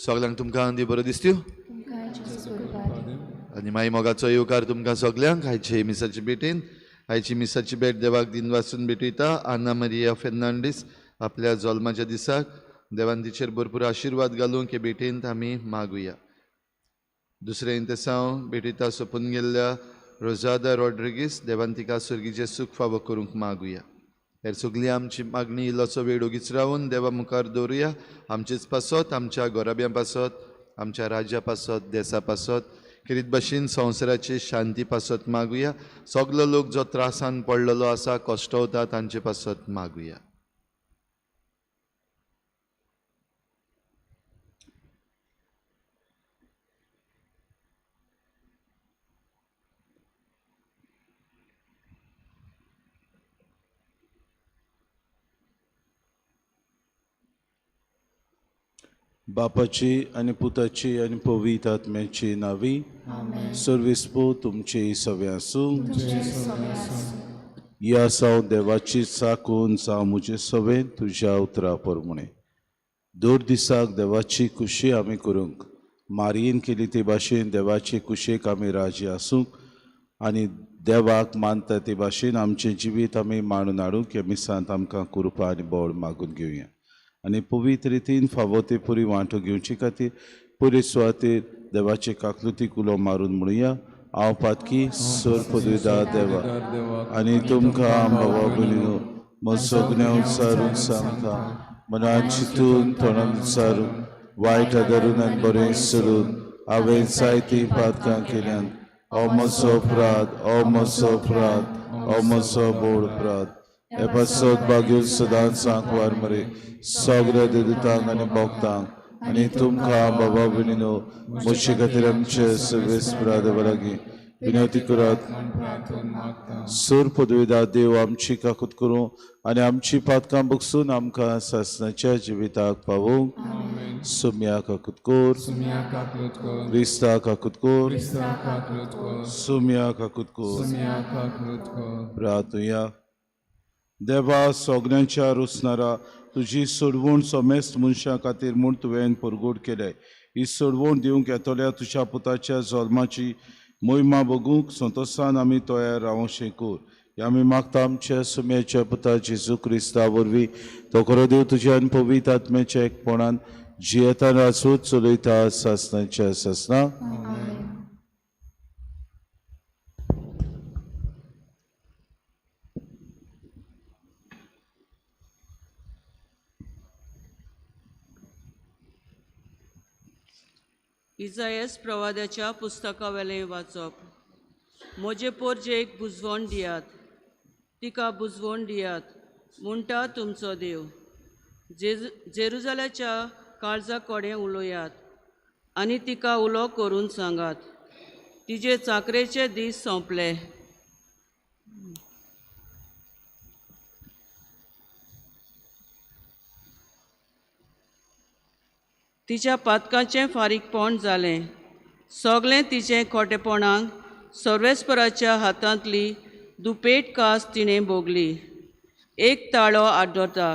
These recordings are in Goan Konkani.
सगल्यांक तुमकां आनी बरो दिसत्यो आनी माई मोगाचो येवकार तुमकां सगल्यांक आयचे मिसाचे भेटेन. आयची मिसाची भेट देवाक दिन वाचून भेटयता आना मरिया फेर्नांडीस आपल्या जल्माच्या दिसाक देवान तिचेर भरपूर आशिर्वाद घालूंक हे भेटेंत आमी मागुया. दुसरें इंतेसांव भेटयता सोंपून गेल्ल्या रोजादा रॉड्रिगीस देवान तिका सर्गीचें सूख फावो करूंक मागुया. हेर सगळी आमची मागणी इल्लोसो वेळ ओगीच रावन देवा मुखार दवरुया. आमचेच पासत, आमच्या गोराब्यां पासत, आमच्या राज्या पासत, देसा पासत, खेरीत भाशेन संवसाराची शांती पासत मागुया. सगलो लोक जो त्रासान पडलेलो आसा, कश्टवता तांचे पासत मागुया. बापाची आनी पुताची आनी पवित्र आत्म्याची नावी सर्वेस्पो तुमचे सवे आसूं. या साव देवाची चाकून जावं म्हजे सवे तुज्या उतरा प्रमाणे. दर दिसाक देवाची खुशी आमी करूंक मारयेन केली ते भाशेन देवाचे कुशेक आमी राजी आसूंक आनी देवाक मानता ते भाशेन आमचें जिवीत आमी मांडून हाडूंक ह्या मिसांत आमकां कृपा आनी बळ मागून घेवया. आनी पवित्र रितीन फावो ते पुरी वांटो घेवचे खातीर पुरी सुवातेर देवाचे काकलुतीक उलो मारून म्हणुया. हांव पातकी सर पदवीदार देवा आनी तुमकां भावा भयणीनो म्हजो गुन्यांव विचारून सांगता, मनान चिंतून तोंडान विचारून वायट आदारून आनी बरें सोडून हांवें जायतीं पातकां केल्यान. हो म्हजो अपराध, हो म्हजो अपराध, हो म्हजो भोव अपराध. हे पासत बागेल सदांच सांकवार मरे सगळ्या देवतांक आनी भक्तांक आनी तुमकां बाबा भयणीनो म्हजे खातीर आमचे सर्वेस्परा देवा लागीं विनवती करात. सूर पदवीदार देव आमची काकूत करूं आनी आमची पातकां बगसून आमकां सासणाच्या जिविताक पावोवंक. सुम्या काकूत कर, क्रिस्ता काकूत कर, सुम्या काकूत कर. प्रार्थुया. देवा सगळ्यांच्या रुसणारा तुजी सोडवण समेस्त मनशां खातीर म्हूण तुवें परगोट केलें. ही सोडवण दिवंक येतल्या तुज्या पुताच्या जल्माची मोहिमा बगूंक संतोशान आमी तयार रावोंक कर. आमी मागता आमच्या सुम्याच्या पुता जेजू क्रिस्ता वरवीं तो खरो देव तुज्या आनी पवित्र आत्म्याच्या एकपणान जियेता राजूच चलयता सासणाच्या सासना. इजायस प्रवाद्याच्या पुस्तकावेलें वाचप. म्हजे पोरजेक बुजवण दियात, तिका बुजवण दियात म्हणटा तुमचो देव. जेरुजाल्याच्या काळजा कडेन उलयात आनी तिका उलो करून सांगात, तिजे चाकरेचे दीस सोंपले. तिच्या पातकाचें फारीकपण जालें, सगळें तिचें खोटेपणाक सर्वेस्पराच्या हातांतली दुपेट कास तिणें भोगली. एक ताळो आड्डता,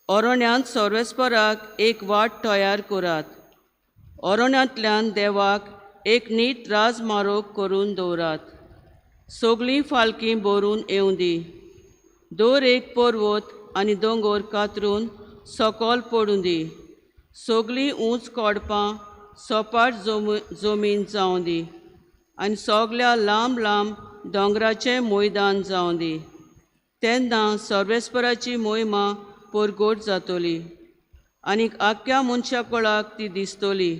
अरण्यांत सर्वेस्पराक एक वाट तयार करात, अरण्यांतल्यान देवाक एक नीट राजमार्ग करून दवरात. सगळीं फालकीं भरून येवं दी, दर एक पर्वत आनी दोंगर कातरून सकयल पडूं दी, सगळीं ऊंच कोडपां सपाट जमीन जावं दी आनी सगळ्या लांब लांब दोंगराचें मैदान जावं दी. तेन्ना सर्वेस्पराची मोहिमा परगट जातली आनी आख्ख्या मनशा कुळाक ती दिसतली.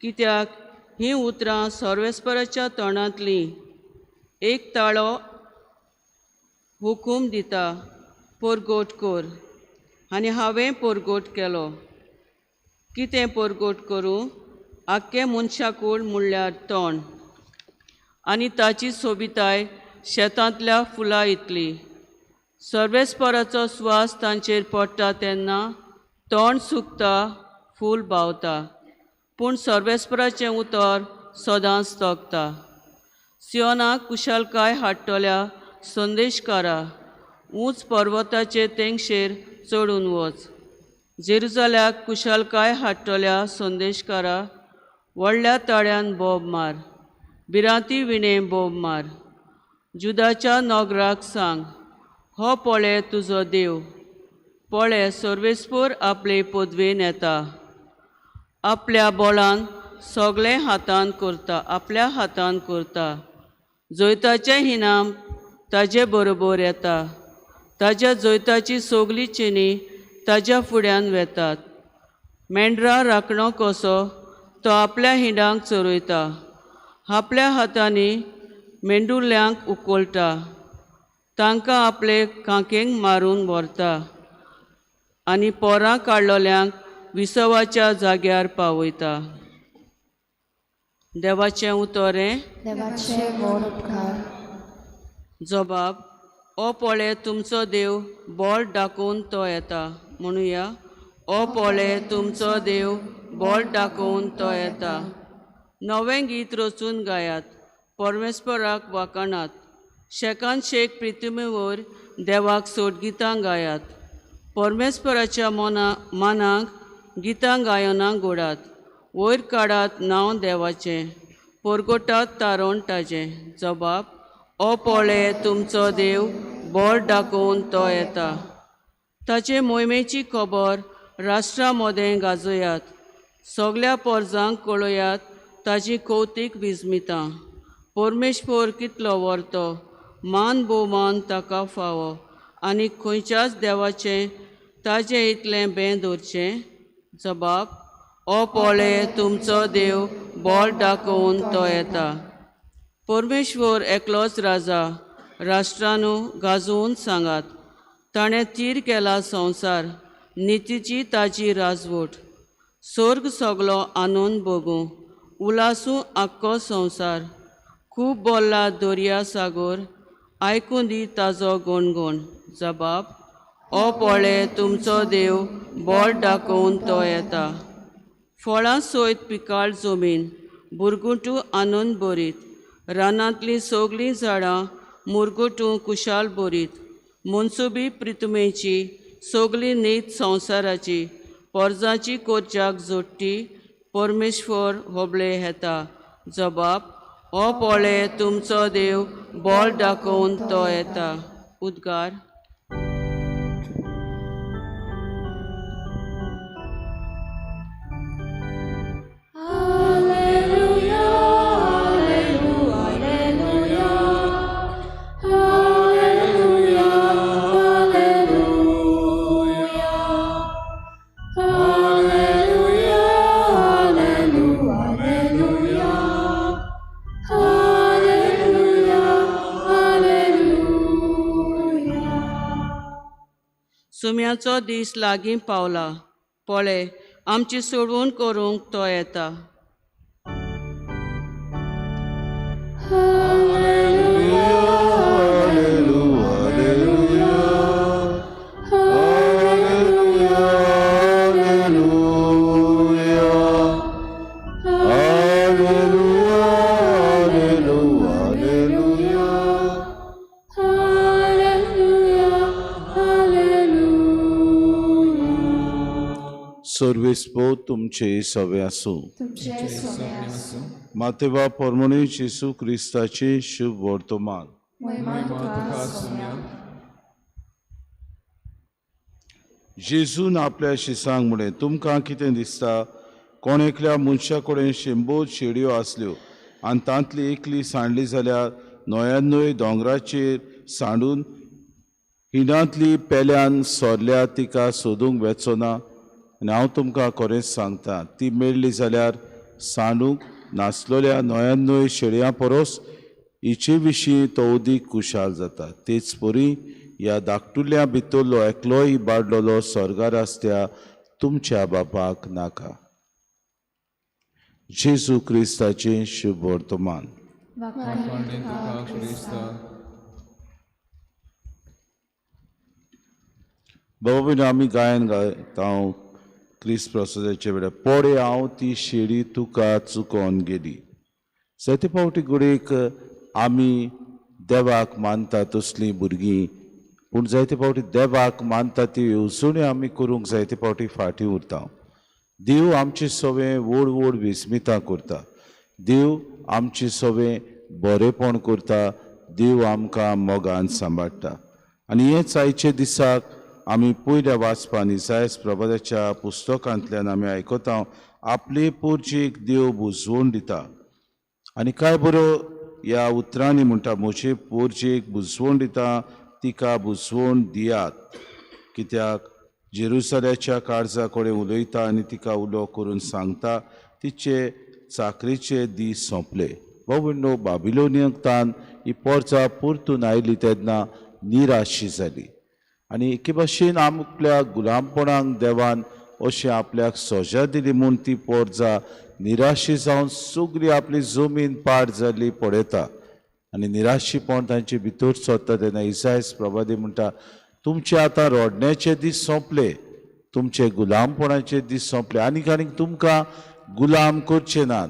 कित्याक हीं उतरां सर्वेस्पराच्या तोंडांतलीं. एक ताळो हुकूम दिता, परगट कर, आनी हांवें परगट केलो. कितें परगट करूं? आख्खें मनशाकूळ म्हणल्यार तोंड आनी ताची सोबिताय शेतांतल्या फुलां इतली. सर्वेस्पराचो स्वास तांचेर पडटा तेन्ना तोंड सुकता, फूल बावता, पूण सर्वेस्पराचें उतर सदांच तगता. सियोनाक कुशालकाय हाडटल्या संदेशकारा, ऊंच पर्वताचे तेंगशेर चडून वच. जेरुजाल्याक कुशालकाय हाडटल्या संदेशकारा, व्हडल्या ताळ्यान बोब मार, भिरांती विणें बोब मार. जुदाच्या नोगराक सांग, हो पळे तुजो देव, पळे सर्वेस्पोर आपले पदवेन येता, आपल्या बोळान सगळें हातान करता, आपल्या हातान करता. जैताचें इनाम ताजे बरोबर येता, ताज्या जैताची सगळी चिनी ताज्या फुड्यान वेतात. मेंढरा राखणो कसो तो आपल्या हिंडांक चरयता, आपल्या हातांनी मेंडुल्यांक उखलता, तांकां आपले कांकेंक मारून व्हरता आनी पोरां काडलोल्यांक विसवाच्या जाग्यार पावयता. देवाचें उतरें. देवाचे व्हड उपकार. जबाब, ओ पळे तुमचो देव बोल दाखोवन तो येता. म्हणुया, ओ पळे तुमचो देव बोल दाखोवन तो येता. नवें गीत रचून गायात, परमेश्वराक वाखाणात, शेकान शेक प्रितुमेवर देवाक सोडगितां गायात, परमेश्वराच्या मना मानाक गितां गायनां गोडात, वयर काडात नांव देवाचें, परगोटात तारण ताजें. जबाब, ओ पळे तुमचो देव बोल दाखोवन तो येता. ताचे मोहिमेची खबर राष्ट्रा मदें गाजयात, सगल्या पोरजांक कळयात ताजी कौतीक विजमितां. परमेश्वर कितलो व्हरतो, मान भोवमान ताका फावो, आनी खंयच्याच देवाचें ताजें इतलें बें दवरचें. जबाब, ओ पळे तुमचो देव बोल दाखोवन तो येता. परमेश्वर एकलोच राजा, राष्ट्रानू गाजोवन सांगात, ताणें थीर केला संवसार, नितीची ताजी राजवट. स्वर्ग सगलो आनंद भोगूं, उलासूं आख्खो संवसार. खूब बोल्ला दर्या सागोर, आयकूं दी ताजो गणगण. जबाब, ओ पळे तुमचो देव बोल दाखोवन तो येता. फळां सयत पिकाळ जमीन, बुरगुटू आनंद भरीत, रानांतलीं सगळीं झाडां मुरगुटू कुशाल भरीत. मनसुबी प्रितुमेची सगळी नीत संवसाराची, पोरजांची कोर्चाक जोडटी परमेश्वर होबळे येता. जबाब, ओ पळे तुमचो देव बोल दाखोवन तो येता. उद्गार. सुम्याचो दीस लागीं पावला, पळे आमची सोडवण करूंक तो येता. सर्वेस्पो तुमचे सवे आसूं. मातेवा परमणी जेसू क्रिस्ताचे शुभ वर्तमान. जेजून आपल्या शिसांक म्हळें, तुमकां कितें दिसता? कोण एकल्या मनशा कडेन 100 शेळयो आसल्यो आनी तांतली एकली सांडली जाल्यार 99 दोंगराचेर सांडून हिंडांतली पेल्यान सोरल्या तिका सोदूंक वेचो ना? आनी हांव तुमकां खरेंच सांगता, ती मेळ्ळी जाल्यार सांडूंक नासलेल्या 99 शेळयां परस हिचे विशीं तो अदीक खुशाल जाता. तेच परी ह्या धाकटुल्या भितरलो एकलोय बाडलेलो स्वर्गार आसत्या तुमच्या बापाक नाका. जेजू क्रिस्ताचें शुभ वर्तमान. बाबा आमी गायन गायता हांव क्रिस्त प्रसादाचे वेळार, पळे हांव ती शेळी तुका चुकोवन गेली. जायते फावटी घडयेक आमी देवाक मानता तसलीं भुरगीं पूण जायते फावटी देवाक मानता ती येवजण्यो आमी करूंक जायते फावटी फाटीं उरता. देव आमचे सवे व्हड व्हड विस्मितां करता, देव आमचे सवे बरेपण करता, देव आमकां मोगान सांबाळटा. आनी हेच आयचे दिसाक आमी पयल्या वाचपान इसायस प्रभाताच्या पुस्तकांतल्यान आमी आयकता, आपले पोरचेक देव बुजवण दिता. आनी काय बरो ह्या उतरांनी म्हणटा, म्हजे पोरचेक बुजवण दिता तिका बुजवण दियात, कित्याक जेरुसल्याच्या काळजा कडेन उलयता आनी तिका उलो करून सांगता तिचे चाकरेचे दीस सोंपले. भाव बाबिलोनियंतान ही पोरचा परतून आयली तेन्ना निराशी जाली आनी एके भाशेन आपल्या गुलामपणाक देवान अशें आपल्याक सजा दिली म्हूण ती पोरजा निराशी जावन सगळी आपली जमीन पाड जाल्ली पळयता आनी निराशीपण तांचे भितर सोदता. तेन्ना इसायस प्रभादी म्हणटा, तुमचे आतां रडण्याचे दीस सोंपले, तुमचे गुलामपणाचे दीस सोंपले, आनीक आनीक तुमकां गुलाम करचे नात,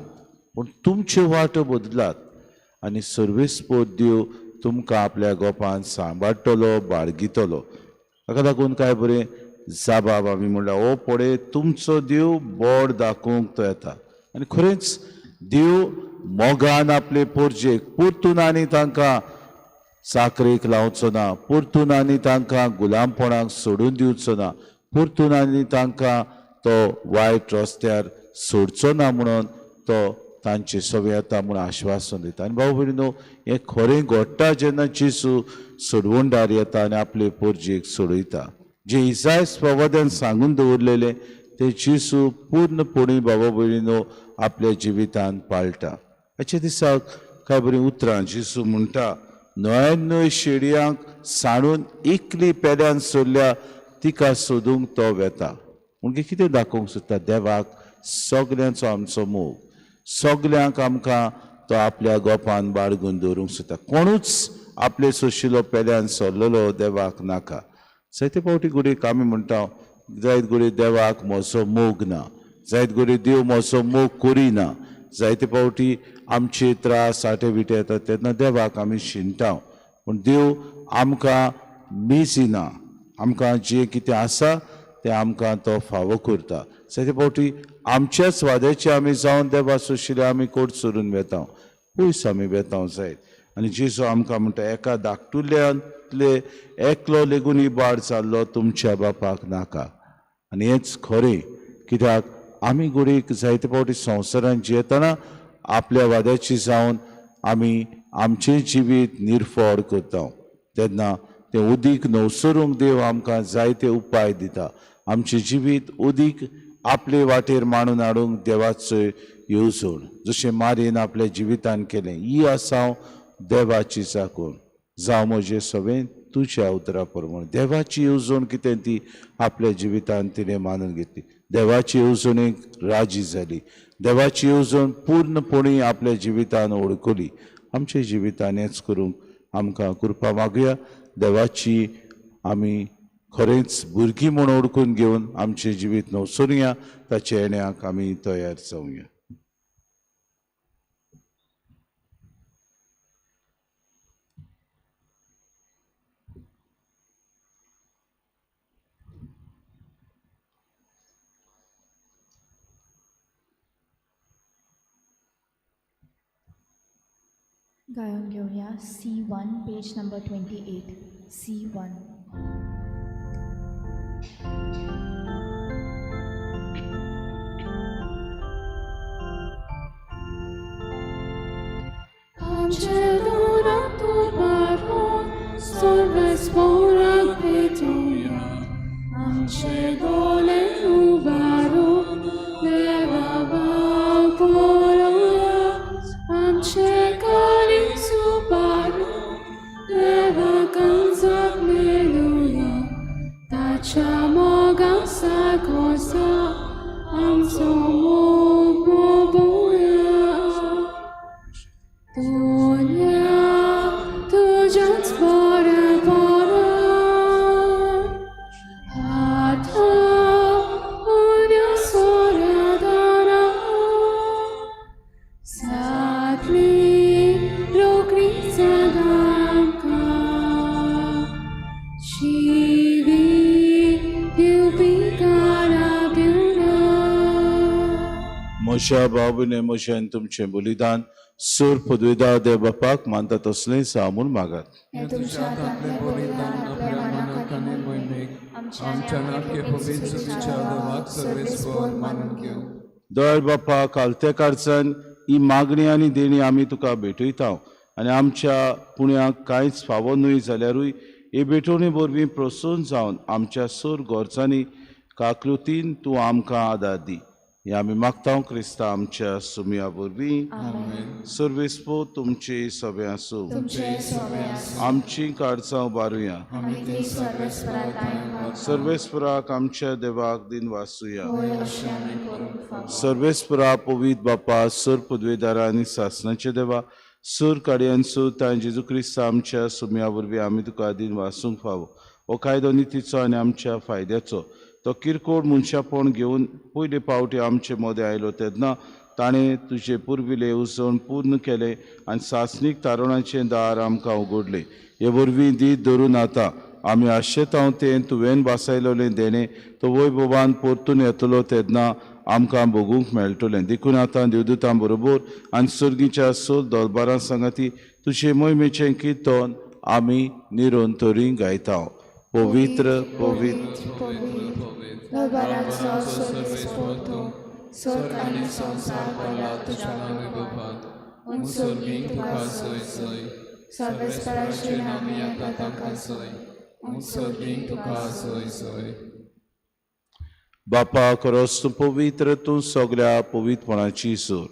पूण तुमच्यो वाटो बदलात आनी सर्वेस्पोद देव तुमकां आपल्या गोपान सांबाळटलो, बाळगितलो. ताका लागून काय बरें जाबाब आमी म्हणल्यार, ओ पळय तुमचो देव बोड दाखोवंक तो येता. आनी खरेंच देव मोगान आपले पोरजेक परतून आनी तांकां चाकरेक लावचो ना, परतून आनी तांकां गुलामपणाक सोडून दिवचो ना, परतून आनी तांकां तो वायट रस्त्यार सोडचो ना म्हणून तो तांचे सवे येता म्हूण आश्वासन दिता. आनी भाव भयणीनो, हें खरें घडटा जेन्ना जेजू सोडवणदार येता आनी आपले पोरजेक सोडयता. जे इसायस प्रवाद्यान सांगून दवरलेलें तें जेजू पूर्णपणी बाबा भयणीनो आपल्या जिवितान पाळटा. हाच्या दिसाक काय बरीं उतरां जेजू म्हणटा, 99 शेडयांक सांडून एकली पेल्यान सोडल्या तिका सोदूंक तो वेता. म्हणजे कितें दाखोवंक सोदता, देवाक सगल्यांचो आमचो मोग, सगल्यांक आमकां तो आपल्या गोपान बाळगून दवरूंक सोदता. कोणूच आपले सोशिलो पेल्यान सरलेलो देवाक नाका. जायते फावटी घडयेक आमी म्हणटा, जायत घडये देवाक म्हजो मोग ना, जायत घडये देव म्हजो मोग करिना, जायते फावटी आमचे त्रास आटे विटे येतात तेन्ना देवाक आमी शिणटा, पूण देव आमकां मेजिना, आमकां जें कितें आसा तें आमकां तो फावो करता. जायते फावटी आमच्याच वाद्याचे आमी जावन देवा सोशिल्ले आमी कोट सोडून वेता, पयस आमी वेता जायत. आनी जेजू आमकां म्हणटा, एका धाकटुल्यांतले एकलो लेगून इबाड जाल्लो तुमच्या बापाक नाका. आनी हेंच खरें, कित्याक आमी घडयेक जायते फावटी संवसारान जियेतना आपल्या वाद्याची जावन आमी आमचें जिवीत निर्फळ करता, तेन्ना तें उदीक नवसरूंक देव आमकां जायते उपाय दिता. आमचें जिवीत उदीक आपले वाटेर मांडून हाडूंक देवाचो येवजण, जशें मारयेन आपल्या जिवितान केलें, ही आसा देवाची चाकून, जावं म्हजें सगळें तुज्या उतरा प्रमाण. देवाची येवजण कितें ती आपल्या जिवितान तिणें मानून घेतली, देवाची येवजणेक राजी जाली, देवाची येवजण पूर्णपणी आपल्या जिवितान ओळखली. आमच्या जिवितान हेंच करूंक आमकां कृपा मागुया. देवाची आमी खरेंच भुरगीं म्हूण ओळखून घेवन आमचें जिवीत नवसरुया, ताच्या येण्याक आमी तयार जावया. गायन घेवया C1 page number 28. C1. म्हज्या भाव-भयणी म्हजें आनी तुमचें बलिदान सूर पदवेदार देव बापाक मानता तसलें जावं म्हूण मागात. हें तुमच्या हातांतलें बलिदान आपल्या मनाक आनी मोहिमेक आमच्या नाटके पवित्र चुकीच्या देवाक सर्वेस्पर मानून घेवं. दयाळ बापा, कालते कारसान ही मागणी आनी देणी आमी तुका भेटयता आनी आमच्या पुण्याक कांयच फावो न्हय जाल्यारूय हे भेटवणी वरवीं प्रसन्न जावन आमच्या सूर गरजांनी काकृतीन तूं आमकां आदार दी. हें आमी मागता क्रिस्ता आमच्या सुमया वरवीं. सर्वेस्पो तुमची सभे आसूं. तुमचे सवे आसूं. आमची काळजां उबारुया. आमी ती सर्वेस्परा ताईं सर्वेस्पराक आमच्या देवाक दिन वासुया. होय अशें आमी करूंक फावो. सर्वेस्परा पवित्र बापा, सर पदवेदारा आनी सासणाचे देवा, सूर काडयान सूर तांय जेजू क्रिस्ता आमच्या सुमया वरवीं आमी तुका दिन वासूंक फावो. हो कायदो नितीचो आनी आमच्या फायद्याचो. तो किरकोळ मनशापण घेवन पयले पावटी आमचे मदें आयलो तेन्ना ताणें तुजे पुर्विल्लें येवजण पूर्ण केलें आनी सासणीक तारुणाचें दार आमकां उगडलें. हे वरवीं दीत धरून आतां आमी आशेतांव तें तुवें भासायलोलें देणें तो वैभवान परतून येतलो तेन्ना आमकां भोगूंक मेळटलें. देखून आतां देवदूतां बरोबर आनी सर्गीच्या सोल दरबारां सांगाती तुजे मोहिमेचें किर्तन आमी निरंतरी गायता. पवित्र पवित्र पवित्र दरबाराचो सर्वेस्पर तूं, स्वर्ग आनी संवसार भरला तुज्या वैभवान. उंच तुका सय सय. सर्वेस्पराचे नामे येता ताका सय. उंच तुका सय सय. बापा, खरोच तूं पवित्र, तूं सगळ्या पवित्रपणाची सूर.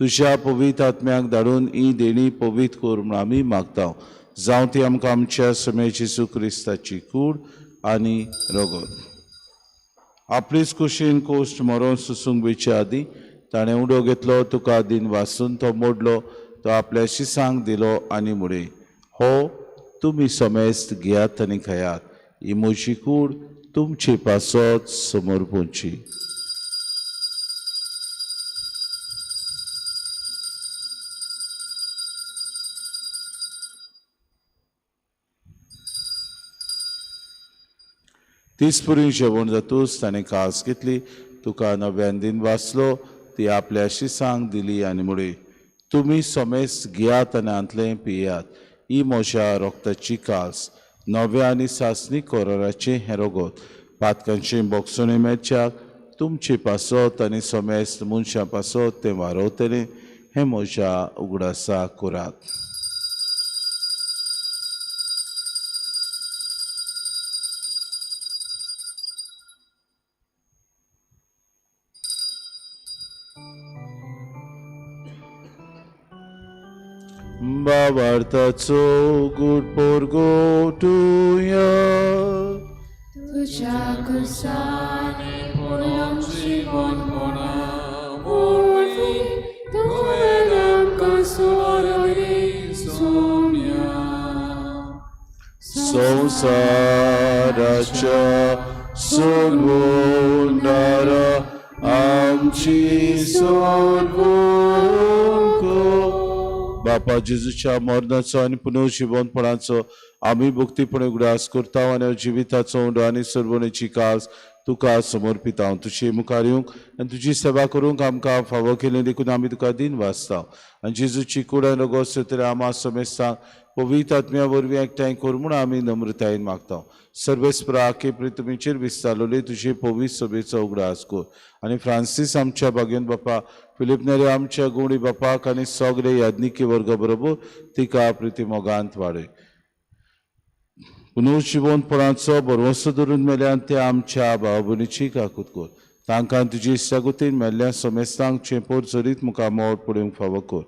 तुज्या पवित्र आत्म्याक धाडून ही देणी पवित्र कर म्हूण आमी मागता. जावं ती आमकां आमच्या समय जेजू क्रिस्ताची कूड आनी रगत. आपलीच कुशीन कोश्ट मरोन सुसूंक वेचे आदीं ताणें उडो घेतलो, तुका दिन वासून तो मोडलो, तो आपल्या शिसांक दिलो आनी मुडे, हो तुमी समेस्त घेयात आनी खायात, ही म्हजी कूड तुमचे पासत समर्पूची. तीच पुरी जेवण जातूच ताणें कास घेतली, तुका नव्यान दिन वाचलो, ती आपल्या शिसांक दिली आनी मुळे, तुमी समेस्त घेयात आनी हांतलें पियात, ही म्हज्या रोगताची कास, नव्या आनी सासणी कोराराचें हें रगत, पातकांचें बोगसणें मेळच्याक तुमचे पासत आनी समेस्त मनशां पासत तें वारवतलें, हें म्हज्या उगडासा करात. बाबार्थाचो गुड पोरगोटुया. तुज्या कुसानी पळोवंक जिवनपणा वरवीं तुवें आमकां सुवारली सोम्या. संवसाराच्या सोडवणारा आमची सोडवण कर. बापा, जेजूच्या मरणाचो आनी पुनर्जिवनपणाचो आमी भक्तीपणे उगडास करता आनी जिविताचो उंडो आनी सर्वणेची कास तुका समर्पिता. तुजे मुखार येवंक आनी तुजी सेवा करूंक आमकां फावो केलें देखून आमी तुका दिन वाचता. आनी जेजूची कूड आनी रगत सोतले आमा समेस्तांक पवित्र आत्म्या वरवीं एकठांय कर म्हूण आमी नम्रतायेन मागता. सर्वेस्परा आखे प्रितुमीचेर विस्तारलोली तुजे पवित्र सभेचो उगडास कर आनी फ्रांसीस आमच्या भाग्यन बापा, फिलीप नेरी आमच्या गुणी बापाक आनी सगळे याज्ञिकी वर्गा बरोबर तिका प्रिती मोगांत वाडय. पुनर्जिवनपणाचो भरवंसो धरून मेल्यान ते आमच्या भाव भयणीची काकूत कर. तांकां तुजी इश्टागतीन मेल्ल्या समेस्तांक चेंपोर चरीत मुखार मोड पळोवंक फावो कर.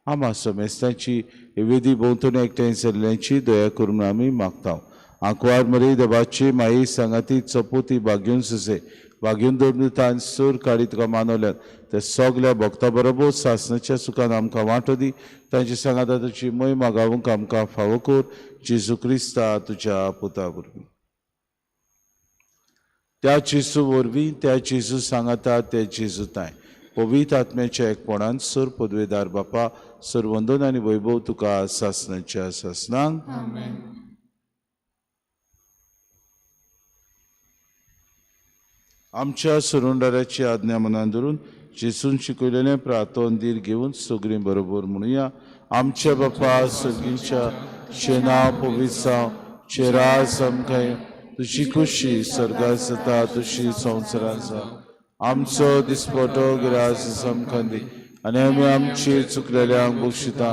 आमा समेस्तांची वेदी भोंवतणी एकठांय जाल्ल्यांची दया करून आमी मागता. आंकवार मरे देवाची माई सांगाती चपोती बागेवन सुसे बागेवन दवरता सूर काडी तुका मानवल्यात ते सगल्या भक्ता बरोबर सासणाच्या सुखान आमकां वांटो दी. तांचे सांगाता तुजी मोहिमा गावूंक आमकां फावो कर. जेजू क्रिस्ता तुज्या पुता वरवीं. त्या जेजू वरवीं, त्या जेजू सांगाता, त्या जेजू तांय पवित्र आत्म्याच्या एकपणान सर पदवेदार बापा, सरवंदन आनी वैभव तुका सासणाच्या सासणांक. आमच्या सुरुंडाराची आज्ञा मनान धरून जेसून शिकयलेलें प्रार्थन धीर घेवन सगळीं बरोबर म्हणुया. आमच्या बापा सर्गीच्या तुजें नांव पवित्र जावं, तुजें राज आमकां येवं, तुजी खुशी स्वर्गांत जाता तशी संवसारांत जावं. आमचो दिसपटो ग्रास आमकां दी आनी आमी आमची चुकलेल्यांक बक्षिता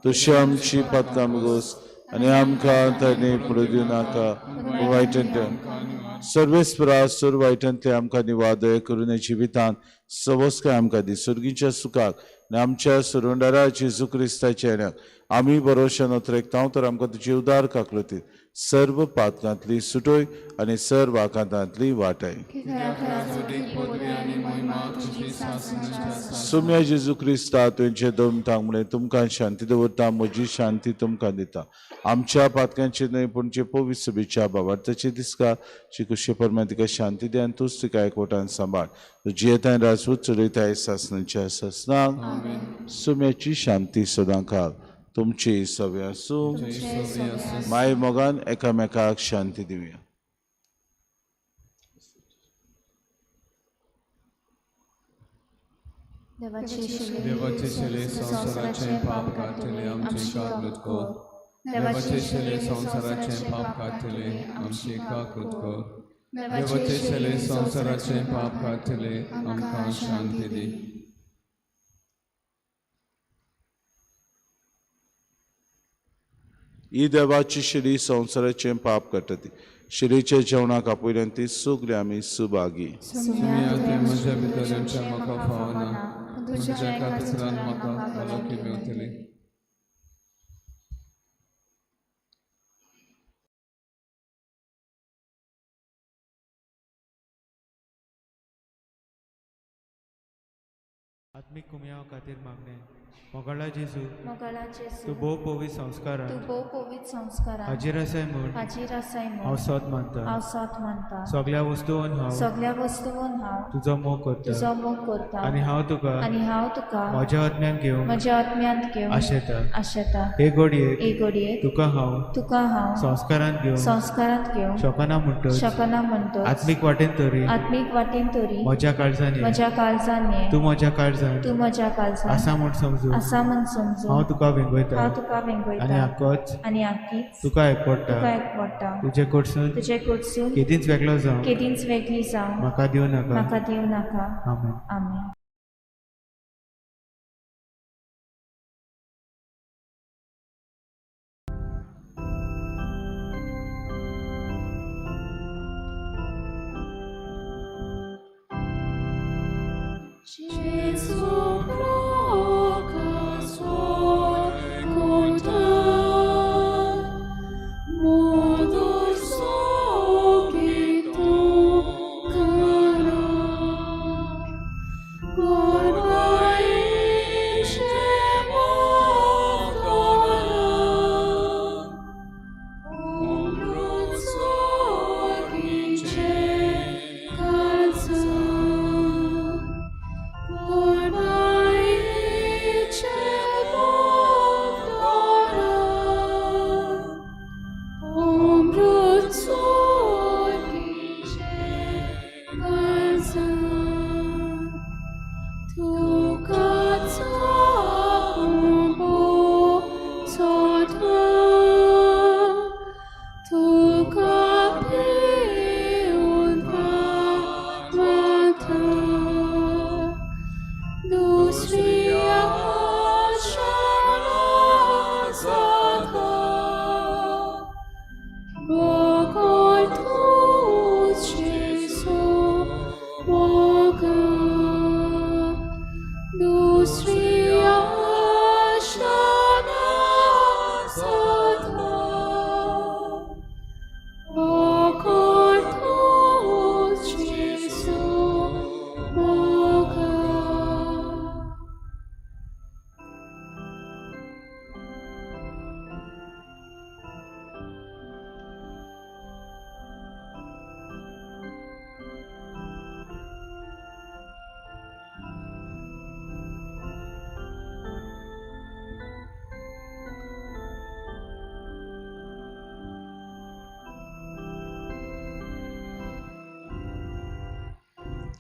तशी आमची पातकां गोस आनी आमकां तांणी पडू दिवं नाका वायटांतल्यान सर्वेस्परा सर्व वायटांतले आमकां निवादय करून जिवितांत सवस्काय आमकां दी. सर्गीच्या सुखाक आनी आमच्या सुरुंडारा जेजू क्रिस्ताच्या येण्याक आमी बरोवशान अत्रेकता तर आमकां तुजी उदार काकलती सर्व पातकांतली सुटोय आनी सर्व आकांतांतली वाटाय. सुम्या जेजू क्रिस्ता तुमचे दोन म्हणे तुमकां शांती दवरता, म्हजी शांती तुमकां दिता. आमच्या पातकांचे न्हय पूण जे पवित्र सभेच्या बाबार्थाचे दिसका कुशे परमा तिका शांती दी आनी तूच तिका एकवटान सांबाळ. जियेताय राजवत चलयताय सासनाच्या सासनाक. सुम्याची शांती सदां काल तुमची सवे आसूं. माय मोगान एकामेकाक शांती दिवया. देवाचे शिले संवसाराचें पाप काडटले आमचे काकृत कर. देवाचे शिले संवसाराचें पाप काडटले आमचे काकृत कर. देवाचे शिले संवसाराचें पाप काडटले आमकां शांती दी. ही देवाची शिरी संवसाराचें पाप काडटा ती शिरीच्या जेवणाक आपयल्यान ती सगळी आमी सुभागी. म्हज्या भितर येवचें म्हाका फावना, तुज्या एका तुकड्यान म्हाका भलायकी मेवतली. आत्मीक कुमयाव खातीर मागणें. मोगाळा जेजू, मोगाळा जेजू, तूं भोव पवित्र संस्कारान, तूं भोव पवित्र संस्कारान हाजीर आसाय म्हूण, हाजीर आसाय म्हूण हांव सत मानता, हांव सत मानता. सगळ्या वस्तून हांव, सगळ्या वस्तून हांव तुजो मोग करता, तुजो मोग करता आनी हांव तुका, आनी हांव तुका म्हज्या आत्म्यान घेवन, म्हज्या आत्म्यांत घेवन आशेता. आशेता. हे घडयेक, हे घडयेक तुका हांव, तुका हांव संस्कारांत घेवन, संस्कारांत घेवन शकना म्हणटच, शकना म्हणटच, आत्मीक वाटेन तरी, आत्मीक वाटेन तरी म्हज्या काळजान ये, म्हज्या काळजान ये, तूं म्हज्या काळजान, तूं म्हज्या काळजान आसा म्हूण समजून, आसा म्हूण समजून हांव तुका वेंगयता, हांव तुका वेंगयता आनी आकोच आनी आकीच तुका एकवडटा, तुका एकवडटा. तुजे कडसून, तुजे कडसून केदींच वेगळो जावं, केदींच वेगळी जावं म्हाका दिवं नाका, म्हाका दिवं नाका. आमेन. आमेन.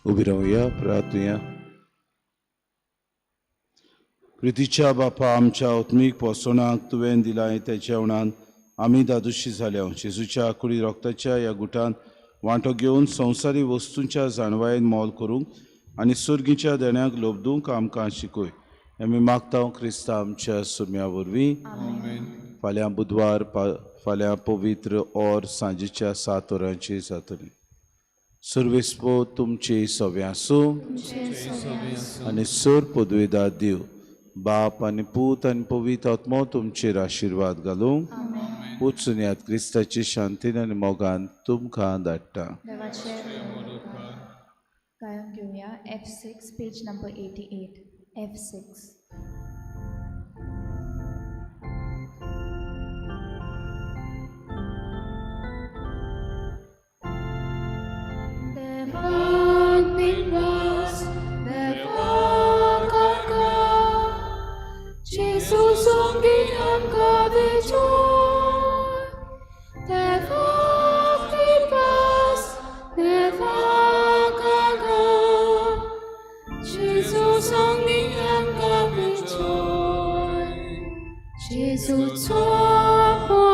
उबी रावया, प्रार्थुया. प्रितीच्या बापा आमच्या आत्मीक पोसणाक तुवें दिलां त्या जेवणान आमी दादोशी जाल्या. जेजूच्या कुडी रोगताच्या ह्या गुटान वांटो घेवन संवसारी वस्तूंच्या जाणवायेन मोल करूंक आनी सुर्गीच्या देण्याक लोबदूंक आमकां शिकय. आमी मागता क्रिस्ता आमच्या सुम्या वरवीं. फाल्यां बुधवार फाल्यां पवित्र और सांजेच्या 7 वरांचेर जातली. सर्वेस्पो तुमचे सवे आसूं आनी सर पदवेदार देव बाप आनी पूत आनी पवित्र आत्मो तुमचेर आशिर्वाद घालूं. वचून याद क्रिस्ताची शांतीन आनी मोगान तुमकां धाडटा. गायन घेवया F6 page number 88 F6. देवाक दिनवास देवाक आका जेजू सोंगी आमकां विजय. देवाक दिनवास देवाक आका जेजू सोंगी आमकां विजय. जेजूचो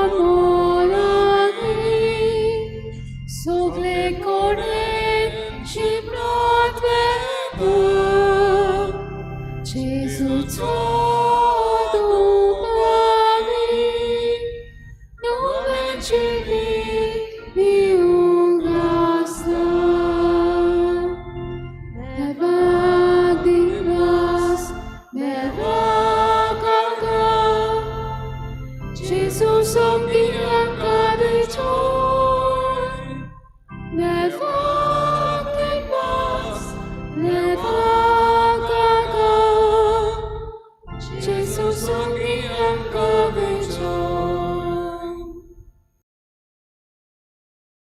मोलागी सगळे कडेन शिंपणात वेता. जेजूचो दुबावी नवें जिवीत दिवंक आसा. देवाक दिनवास देवाक आका जेजू सोंगी आमकां विजय. देवाक दिनवास देवाक आका जेजू सोंगी